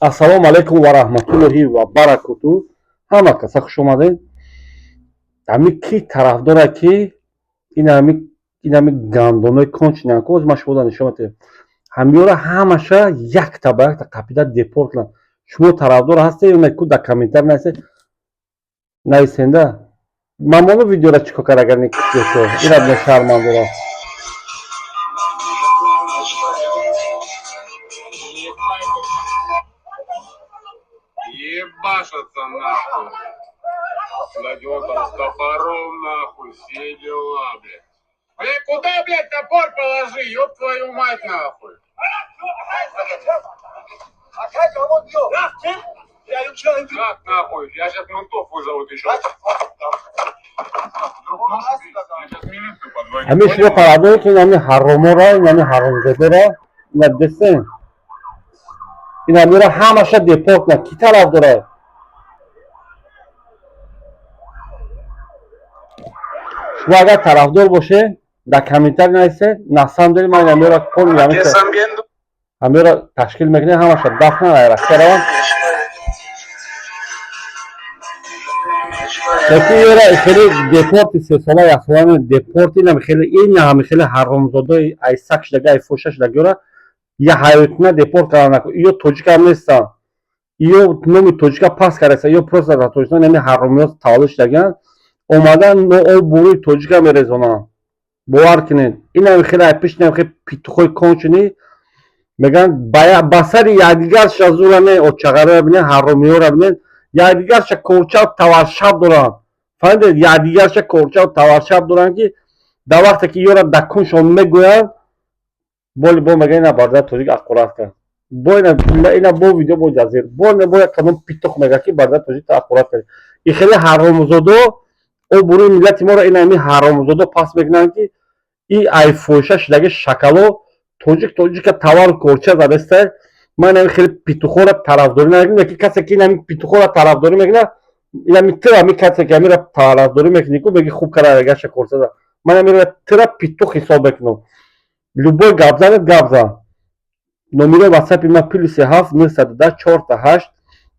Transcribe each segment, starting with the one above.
Ассалому алайкум ва раҳматуллоҳи ва баракоту. Ҳама каса хуш омадед. Ҳами ки тарафдора, ки инами гандонои кончинян, ко ман шумода нишон медиҳам. Ҳамиёра ҳамаша якта ба якта қапида депорт кунанд. Шумо тарафдор ҳастед ё не, ку дар комментар нависед. Нависенда. Мамону видеора чӣ кор кард, агар не кишо? Ира бина, шармандора. Ебашатся нахуй. Блядь, он там с топором нахуй, все дела, блядь. Блядь, куда, блядь, топор положи, ёб твою мать нахуй. Как нахуй? Я сейчас ментов вызовут еще. Я сейчас милицию позвоню. Ҳамин шумо тарафдоре, ки инами ҳаромора, инами ҳаромзодора, ина дестен. Инамиро ҳамаша депорт кунанд. Ки тараф дорад? Шумо агар тарафдор бошед, дар комментар нависед. На самом деле ман инамиро полный ҳамиро ташкил мекунем, ҳамаша дафна Россия раванд. Лекин ёра хеле депорти сесола, яксола депорт, инам хеле, ин ҳами хеле ҳаромзодои айсак шудаги, айфоша шудаги, ёра я ҳаётина депорт кардан наку. Ё тоҷикам нестанд, ё номи тоҷика пас кардаста, ё просто дар Тоҷикистон ҳами ҳаромиёт таваллуд шудагианд, омадан обрӯи тоҷика мерезонанд. Бовар кунед, инам хеле айпиш, инам хеле питухои кончини мегӯянд, ба сари якдигарша зура не, очағароя бинед, ҳаромиёра бинед, якдигарша корчав таваршаб доранд. Фаҳмидед? Якдигарша корчав таваршаб доранд, ки дар вақте ки ёра дар куншон мегӯянд, боли бо мегӯянд, ина бародари тоҷик аққурат кард. Бо ина бо видео, бо ҷазир, бо ина бо як кадом питух мегӯяд, ки бародари тоҷик аққурат кард. И хеле ҳаромзодо обрӯи миллати моро ина ҳами ҳаромзодо пас мекунанд, ки и айфоиша шудаги шакало тоҷик тоҷика тавару корча задаста. Ман инами хеле питухоро тарафдорӣ намекунам, ки касе ки инами питухоро тарафдорӣ мекунад, инами тира ҳами касе ки ҳамира тарафдорӣ мекунӣ, ку меги хуб кара гаша корча зад. Ман ҳамира тира питух ҳисоб мекунам. Любой гап занед, гап зан. Номерои ватсапи ман +7 910 4 8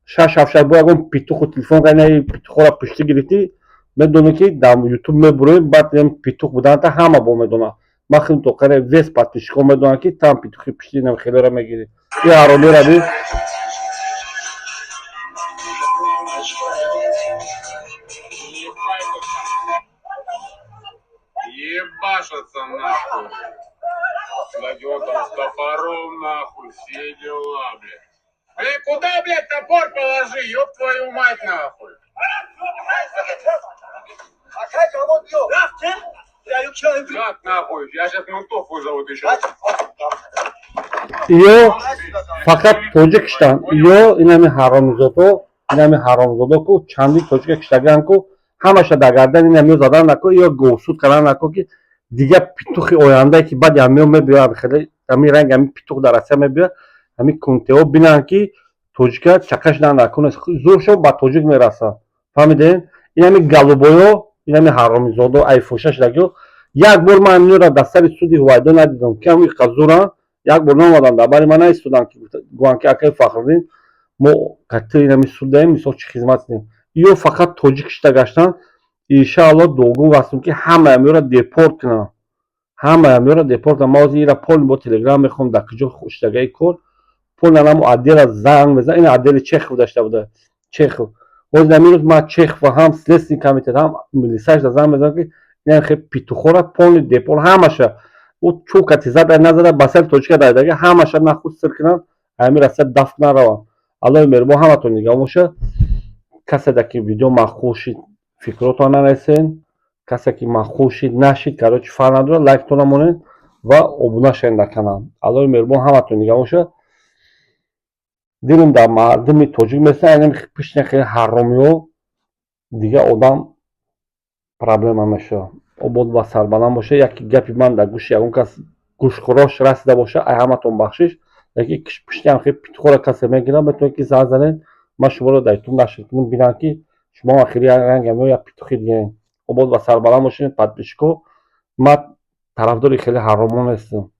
6 7 6. Бо ягон питуху телефон кардӣ, питухоро пуштӣ гирифтӣ, медонӣ, ки дар ютуб мебуроем, баъд питух буданата ҳама бо медонад. Ман хеле тоқаре вес подписчикҳо медонанд, ки там питухи пушти инам хелеро мегирӣ. И ҳаромиро би. Ебашатся нахуй. Блядь, он там с топором нахуй, все дела, блядь. Блядь, куда, блядь, топор положи, ёб твою мать нахуй. Как нахуй? Я сейчас ментов вызовут еще. Ё фақат тоҷик киштанд, ё инами ҳаромзодо, инами ҳаромзодо ку чанди тоҷика киштагианд, ку ҳамаша дар гардан инамиё задан наку, ё говсуд кардан наку, ки дигар питухи ояндае, ки баъди ҳамиё мебиёяд, хеле ҳамин ранг ҳамин питух дар Россия мебиёяд, ҳамин кунтеҳо бинанд, ки тоҷика чақа шудан накун, зуршон ба тоҷик мерасад. Фаҳмидед? Инами голубоё, инами ҳаромизодо айфоша шудагиё, як бор ман ҳаминёро дар сари суди Ҳувайдо надидам, ки ҳам иқа зуранд. Як бор наомаданд, дар бари ман наистоданд, ки гӯянд, ки акаи Фахриддин, мо кати инами суд даем, мисол, чӣ хизмат кунем. Ё фақат тоҷик кишта гаштанд. Иншаалло, дуогӯ ҳастем, ки ҳамаи ҳамёро депорт кунанд, ҳамаи ҳамёро депорт кунанд. Ман ҳозир ира полный бо телеграм мехоҳам, дар куҷо шудагаи кор, полный анамо отдела занг мезанам. Ин отдели Чехов дошта буда, Чехов. Ҳозир ҳамин рӯз ман Чехова ҳам следственный комитет, ҳам милисаашда занг мезанам, ки ин хел питухора полный депорт, ҳамаша ӯ чӯкати зада назада, ба сари тоҷика дайдаги, ҳамаша нахуд сир кунанд, ҳамин Россия дафт нараванд. Аллоҳи меҳрубон ҳаматон нигаҳ бошад. Каседа ки видео маъқул шид, фикротон нанависен. Касе ки маъқул шид, нашид, короче, фарқ надорад, лайктона монед ва обуна шавед дар канал. Аллоҳи меҳрубон ҳаматон нигаҳ бошад. Дилм дар мардуми тоҷик месӯзад, инами пишти хеле ҳаромиҳо дига одам проблема мешавад. Обод ва сарбаланд бошед. Яке гапи ман дар гӯши ягон кас гӯшхӯрош расида бошад, ай ҳаматон бахшиш. Яке пишти ҳам хеле питухоро касе мегирад, метавонед, ки занг занед, ман шуморо дар ютуб нашр кунам, бинам, ки шумо охири ранг ҳамё як питухи дигаем. Обод ва сарбаланд бошед, подписчикҳо. Ман тарафдори хеле ҳаромон нестам.